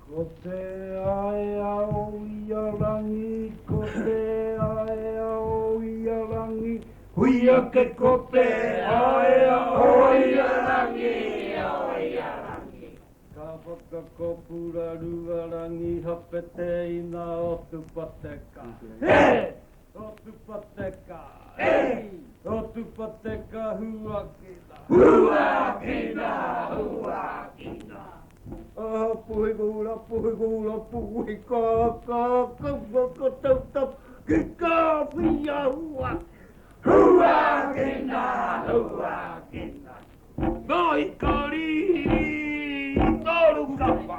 Ko te aea o ia rangi, ko te aea o ia rangi, hui ake ko te aea o ia rangi, o ia rangi. Ka whakakopura ruarangi hapete ina o Tupateka. He! O Tupateka, e! O Tupateka huakina. Huakina, huakina. Ah, puhi kura, puhi kura, puhi ka, ka, ka, ka, ka, tau, tau, ki ka whia hua. Huakina, huakina. Ngāi ka riri, toru kapa.